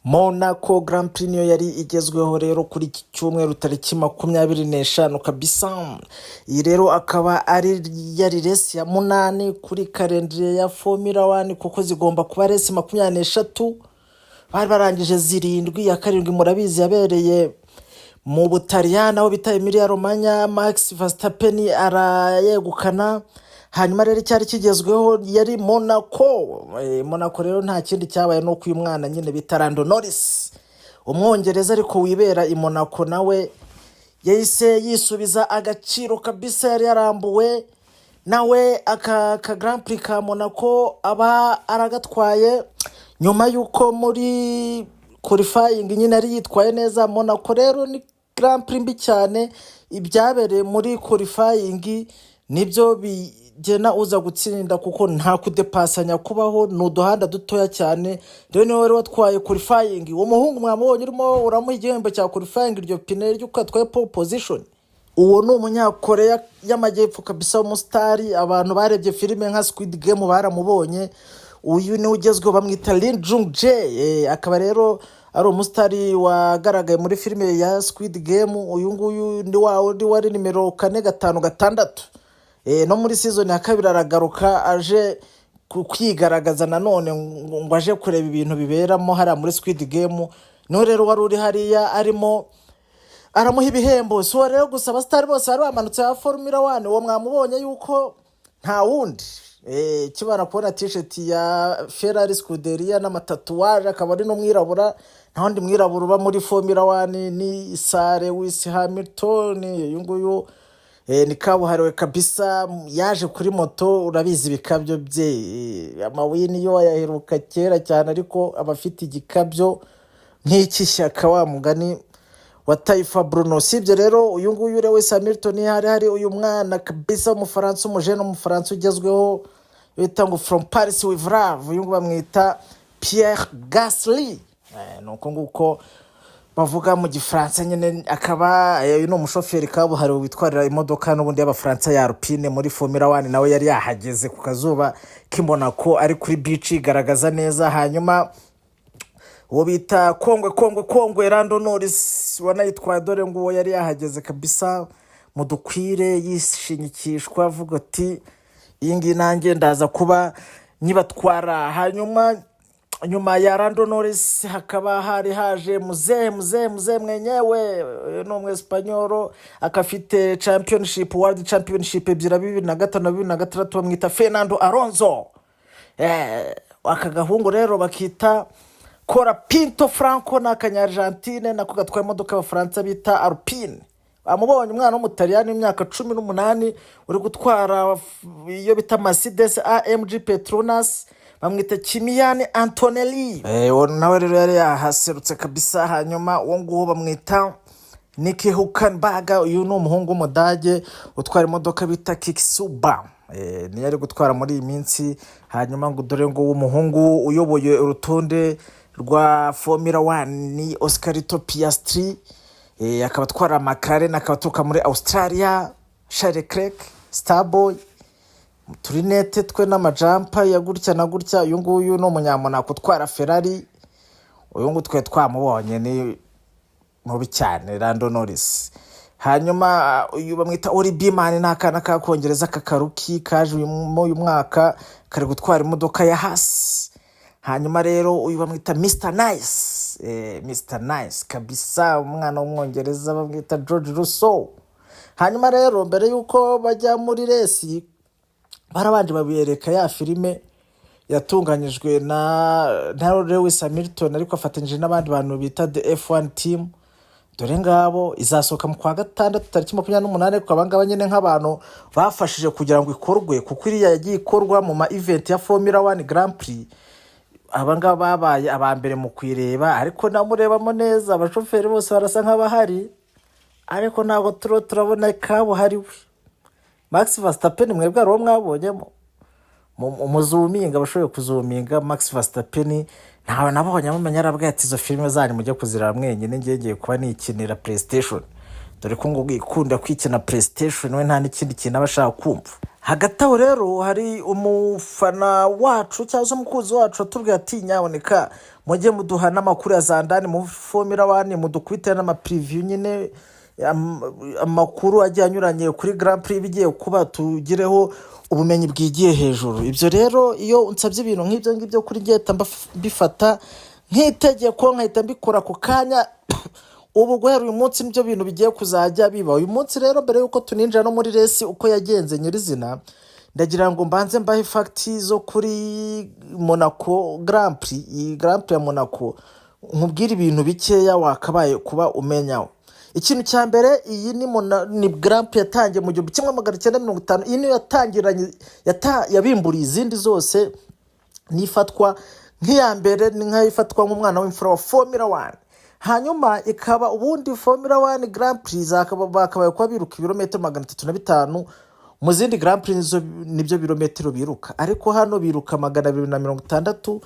Monaco Grand Prix niyo yari igezweho rero kuri iki cyumweru tariki 25 kabisa. Iyi rero akaba ari yari race ya munani kuri calendrier ya Formula 1, kuko zigomba kuba race 23. Bari barangije zirindwi, iya karindwi murabizi yabereye mu Butaliyani aho bita Emilia Romagna, Max Verstappen arayegukana. Hanyuma rero icyari kigezweho yari Monaco. Monaco rero nta kindi cyabaye nuko uyu mwana nyine bita Lando Norris, Umwongereza ariko wibera i Monaco, nawe yahise yisubiza agaciro kabisa yari yarambuwe. Nawe aka ka Grand Prix ka Monaco aba aragatwaye nyuma y'uko muri qualifying nyine yari yitwaye neza. Monaco rero ni Grand Prix mbi cyane, ibyabereye muri qualifying nibyo bigena uza gutsinda, kuko nta kudepasanya kubaho, ni uduhanda dutoya cyane. Rero niwe wari watwaye qualifying. Uwo muhungu mwamubonye urimo uramuha igihembo cya qualifying, iryo pine ry'uko yatwaye pole position, uwo ni Umunyakoreya y'Amajyepfo kabisa w'umusitari. Abantu barebye filime nka Squid Game baramubonye. Uyu niwe ugezweho, bamwita Lee Jung Jae. Akaba rero ari umusitari wagaragaye muri filime ya Squid Game. Uyu nguyu ni wa wundi wari nimero 4, 5, 6. No muri season ya kabiri aragaruka aje kwigaragaza nanone ngo aje kureba ibintu biberamo hariya muri Squid Game. Niwe rero wari uri hariya arimo aramuha ibihembo. Si uwo rero gusa, abasitari bose bari bamanutse ya Formula 1. Uwo mwamubonye yuko nta wundi. Kibara kubona T-shirt ya Ferrari Scuderia n'amatatouage, akaba ari n'umwirabura. Nta wundi mwirabura uba muri Formula 1, ni Sir Lewis Hamilton. Uyu nguyu ni kabuhariwe kabisa, yaje kuri moto, urabizi ibikabyo bye. Amawin yo ayaheruka kera cyane, ariko aba afite igikabyo nk'icy'ishyaka wa mugani wa Taifa Bruno. Si ibyo rero, uyu nguyu Lewis Hamilton, hari uyu mwana kabisa w'Umufaransa, umujene w'Umufaransa ugezweho bita ngo "From Paris with Love". Uyu nguyu bamwita Pierre Gasly. Ni uko nguko bavuga mu Gifaransa nyine. Akaba uyu ni umushoferi kabuhariwe witwarira imodoka n'ubundi y'Abafaransa ya Alpine muri Formula 1. Nawe yari yahageze ku kazuba k'i Monaco, ari kuri beach igaragaza neza. Hanyuma uwo bita Kongwe Kongwe Kongwe Lando Norris wanayitwaye, dore ngo uwo yari yahageze kabisa mu dukwire, yishinyikishwa avuga ati: "Iyi ngiyi nanjye ndaza kuba nyibatwara." Hanyuma nyuma ya Lando Norris hakaba hari haje muzehe, muzehe, muzehe mwenyewe. Uyu ni Umwesipanyoro, akafite championship, world championship ebyiri, 2005 na 2006, bamwita Fernando Alonso. Aka gahungu rero bakita Colapinto Franco, ni Akanyargentine nako gatwaye imodoka y'Abafaransa bita Alpine. Bamubonye, umwana w'Umutaliyani w'imyaka 18 uri gutwara iyo bita Mercedes AMG Petronas, bamwita Kimi Antonelli. Uwo nawe rero yari yahaserutse kabisa. Hanyuma uwo nguwo bamwita Nico Hülkenberg, uyu ni umuhungu w'Umudage utwara imodoka bita Kick Sauber. Niyo ari gutwara muri iyi minsi. Hanyuma ngo dore ngo umuhungu uyoboye urutonde rwa Formula 1 ni Oscarito Piastri. Akaba atwara McLaren, akaba aturuka muri Australia. Charles Leclerc, Starboy, uturinete twe n'amajampa ya gutya na gutya. Uyu nguyu ni Umunyamonako utwara Ferrari. Uyu nguyu twe twamubonye, ni mubi cyane, Lando Norris. Hanyuma uyu bamwita Ollie Bearman, ni akana k'Akongereza k'akarookie kaje uyu mwaka, kari gutwara imodoka ya Haas. Hanyuma rero uyu bamwita Mr Nice, Mr Nice kabisa, umwana w'Umwongereza bamwita George Russell. Hanyuma rero mbere y'uko bajya muri race, barabanje babereka ya filime yatunganyijwe na Lewis Hamilton, ariko afatanyije n'abandi bantu bita The F1 Team. Dore ngabo, izasohoka mu kwa gatandatu tariki 28. Ariko abangaba nyine nk'abantu bafashije kugira ngo ikorwe, kuko iriya yagiye ikorwa mu ma event ya Formula 1 Grand Prix, abangaba babaye aba mbere mu kuyireba. Ariko namurebamo neza, abashoferi bose barasa nk'abahari, ariko ntabwo turiho turabona kabuhariwe Max Verstappen. Mwebwe hari uwo mwabonyemo? Umuzuminga, abashoboye kuzuminga Max Verstappen ntawe nabonye. Amumenya arabwira ati: "Izo filime zanyu mujye kuzireba mwenyine, ngiye ngiye kuba nikinira PlayStation." Dore ko ngo ikunda kwikina PlayStation, we nta n'ikindi kintu aba ashaka kumva. Hagati aho rero hari umufana wacu cyangwa se umukunzi wacu watubwiye ati: "Nyaboneka mujye muduha n'amakuru ya za ndani mu Formula One, mudukubite n'amapreview nyine, amakuru agiye anyuranye kuri Grand Prix bigiye kuba, tugireho ubumenyi bwigiye hejuru." Ibyo rero, iyo unsabye ibintu nk'ibyo ngibyo, kuri ngeta mbifata nk'itegeko, nkahita mbikora ako kanya. Ubu guhera uyu munsi nibyo bintu bigiye kuzajya biba. Uyu munsi rero, mbere y'uko tuninjira no muri race uko yagenze nyirizina, ndagira ngo mbanze mbahe facts zo kuri Monaco Grand Prix. Iyi Grand Prix ya Monaco, nkubwire ibintu bikeya wakabaye kuba umenyaho. Ikintu cya mbere, iyi ni Grand Prix yatangiye mu 1950. Iyi niyo yatangiranye, yabimburiye izindi zose, nifatwa nk'iya mbere, ni nk'ifatwa nk'umwana w'imfura wa Formula One. Hanyuma ikaba ubundi Formula One Grand Prix bakabaye kuba biruka ibirometero 305. Mu zindi Grand Prix nibyo birometero biruka, ariko hano biruka 260,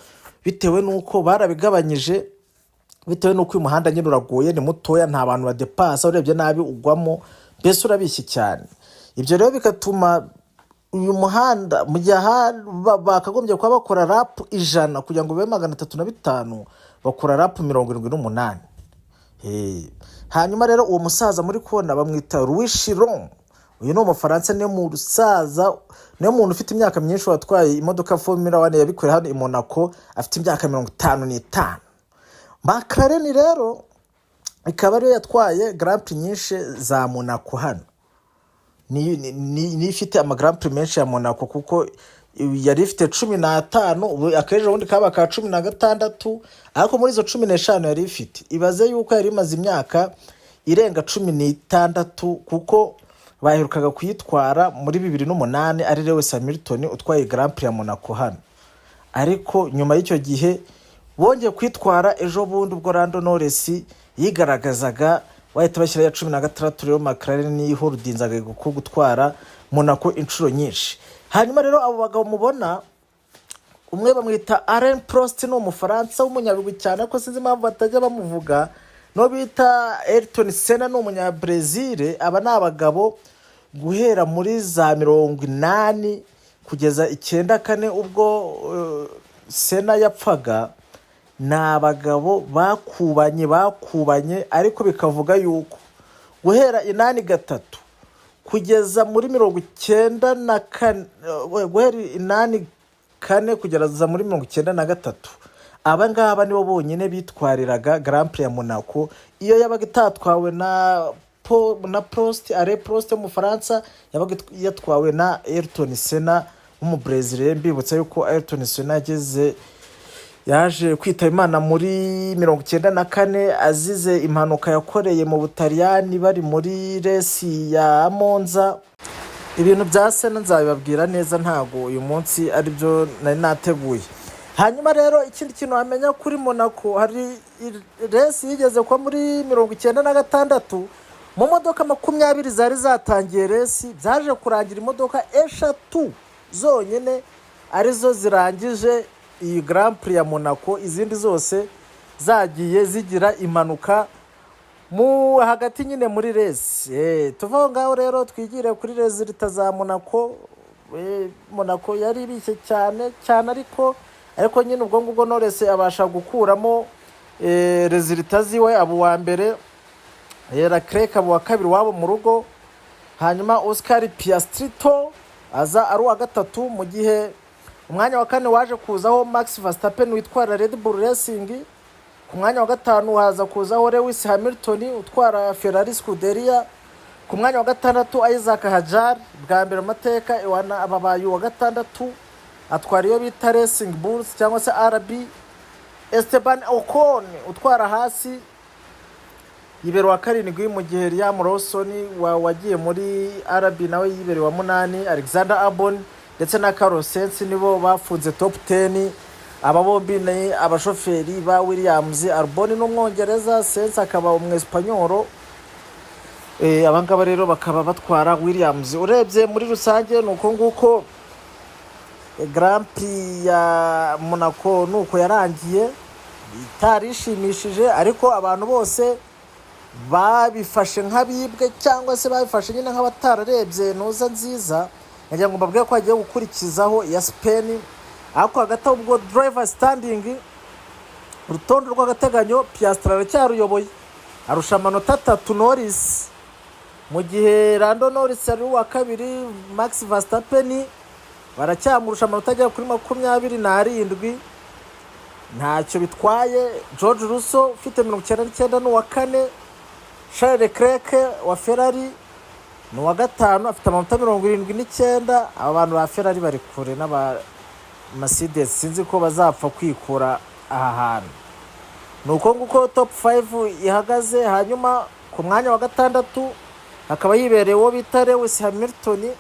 bitewe n'uko barabigabanyije, bitewe n'uko uyu muhanda nyine uragoye, ni mutoya, nta bantu badepasa, urebye nabi ugwamo, mbese urabishye cyane. Ibyo rero bigatuma uyu muhanda, mu gihe bakagombye kuba bakora lap 100 kugira ngo bibe 305, bakora lap 78. Hanyuma rero uwo musaza muri kubona bamwita Louis Chiron. Uyu ni Umufaransa, niyo musaza, niyo muntu ufite imyaka myinshi watwaye imodoka Formula One yabikoreye hano i Monaco, afite imyaka 55. McLaren rero ikaba ariyo yatwaye Grand Prix nyinshi za Monaco hano, ni ifite ama Grand Prix menshi ya Monaco, kuko yari ifite 15. Ubu akejo ubundi kaba ka 16, ariko muri izo 15 yari ifite, ibaze yuko yari imaze imyaka irenga 16, kuko baherukaga kuyitwara muri 2008, ari Lewis Hamilton utwaye Grand Prix ya Monaco hano. Ariko nyuma y'icyo gihe bongeye kwitwara ejo bundi, ubwo Lando Norris yigaragazaga, bahita bashyiraho iya 16. Rero McLaren niyo iholudinzaga ko gutwara Monaco inshuro nyinshi. Hanyuma rero abo bagabo mubona, umwe bamwita Alain Prost, ni Umufaransa w'umunyabigwi cyane, ariko sinzi impamvu batajya bamuvuga. No bita Ayrton Senna ni Umunyabrezil. Aba ni abagabo guhera muri za 80 kugeza 94, ubwo Senna yapfaga, ni abagabo bakubanye bakubanye. Ariko bikavuga yuko guhera 83 kugeza muri 94, guhera 84 kugeza muri 93, aba ngaba nibo bonyine bitwariraga Grand Prix ya Monaco. Iyo yabaga itatwawe na Prost, Alain Prost w'Umufaransa, yabaga yatwawe na Ayrton Senna w'Umubrezil. Mbibutsa yuko Ayrton Senna yaje kwitaba Imana muri 94, azize impanuka yakoreye mu Butaliyani bari muri race ya Monza. Ibintu bya Senna nzabibabwira neza, ntabwo uyu munsi aribyo nari nateguye. Hanyuma rero ikindi kintu wamenya kuri Monaco, hari race yigeze kuba muri 96, mu modoka 20 zari zatangiye race, byaje kurangira imodoka eshatu zonyine arizo zirangije iyi Grand Prix ya Monaco, izindi zose zagiye zigira impanuka mu hagati nyine muri race. Tuva aho ngaho rero twigire kuri résultats za Monaco. Monaco yari ibishye cyane cyane, ariko nyine ubwo ngubwo Norris abasha gukuramo résultats ziwe, aba uwa mbere, Leclerc aba uwa kabiri wabo mu rugo, hanyuma Oscar Piastri aza ari uwa gatatu, mu gihe umwanya wa kane waje kuzaho Max Verstappen witwara Red Bull Racing, ku mwanya wa gatanu haza kuzaho Lewis Hamilton utwara Ferrari Scuderia, ku mwanya wa gatandatu Isack Hadjar, bwa mbere mu mateka ababaye uwa gatandatu, atwara iyo bita Racing Bulls cyangwa se RB. Esteban Ocon utwara Haas yibera uwa karindwi, mu gihe Liam Lawson wagiye muri RB nawe yibereye uwa munani. Alexander Albon ndetse na Carlos Sainz nibo bafunze top 10. Aba bombi ni abashoferi ba Williams. Albon ni Umwongereza, Sainz akaba Umwesipanyoro. Aba ngaba rero bakaba batwara Williams. Urebye muri rusange ni uko nguko Grand Prix ya Monaco ni uko yarangiye, itari ishimishije, ariko abantu bose babifashe nk'abibwe cyangwa se babifashe nyine nk'abatararebye ntuza nziza. Nkagira ngo mbabwire ko hagiye gukurikizaho iya Spain. Ariko hagati aho ubwo driver standing, urutonde rw'agateganyo, Piastri aracyaruyoboye, arusha amanota 3 Norris, mu gihe Lando Norris ari uwa kabiri. Max Verstappen baracyamurusha amanota agera kuri 27, ntacyo bitwaye. George Russell ufite 99 ni uwa kane. Charles Leclerc wa Ferrari ni uwa gatanu, afite amanota 79. Aba bantu ba Ferrari bari kure n'aba Mercedes, sinzi ko bazapfa kwikura aha hantu. Ni uko nguko top 5 ihagaze. Hanyuma ku mwanya wa gatandatu hakaba yibereye uwo bita Lewis Hamilton,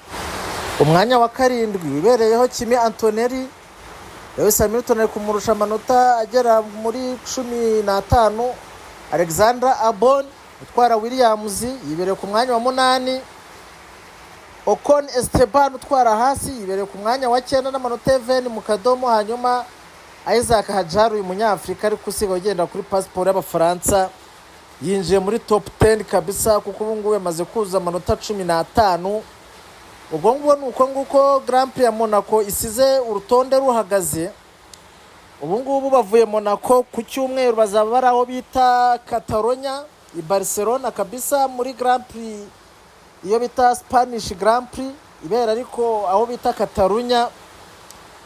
umwanya wa karindwi wibereyeho Kimi Antonelli. Lewis Hamilton ari kumurusha amanota agera muri 15. Alexander Albon utwara Williams yibereye ku mwanya wa munani. Ocon Esteban utwara Haas yibereye ku mwanya wa cyenda n'amanota 20 mu kadomo. Hanyuma Isack Hadjar, uyu Munyafurika ariko usigaye ugenda kuri pasiporo y'Abafaransa, yinjiye muri top 10 kabisa, kuko ubu ngubu yamaze kuzuza amanota 15. Ubwo ngubwo ni uko nguko Grand Prix ya Monaco isize urutonde ruhagaze. Ubu ngubu bavuye Monaco, ku cyumweru bazaba bari aho bita Catalonia i Barcelona kabisa, muri Grand Prix iyo bita Spanish Grand Prix, ibera ariko aho bita Catalunya,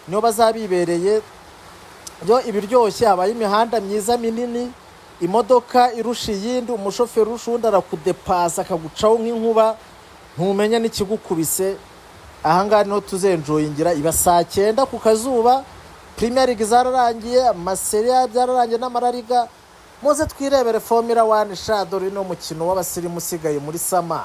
niho bazaba bibereye. Yo ibiryoshye, habaye imihanda myiza minini, imodoka irusha iyindi, umushoferi urusha uwundi arakudepasa akagucaho nk'inkuba, ntumenya n'ikigukubise. Ahangaha niho tuzenjoyingira. Iba saa 9 ku kazuba. Premier League zararangiye, ama Serie A byararangiye n'ama La Liga. Muze twirebere Formula One sha, dore uno mukino w'abasirimu usigaye muri summer.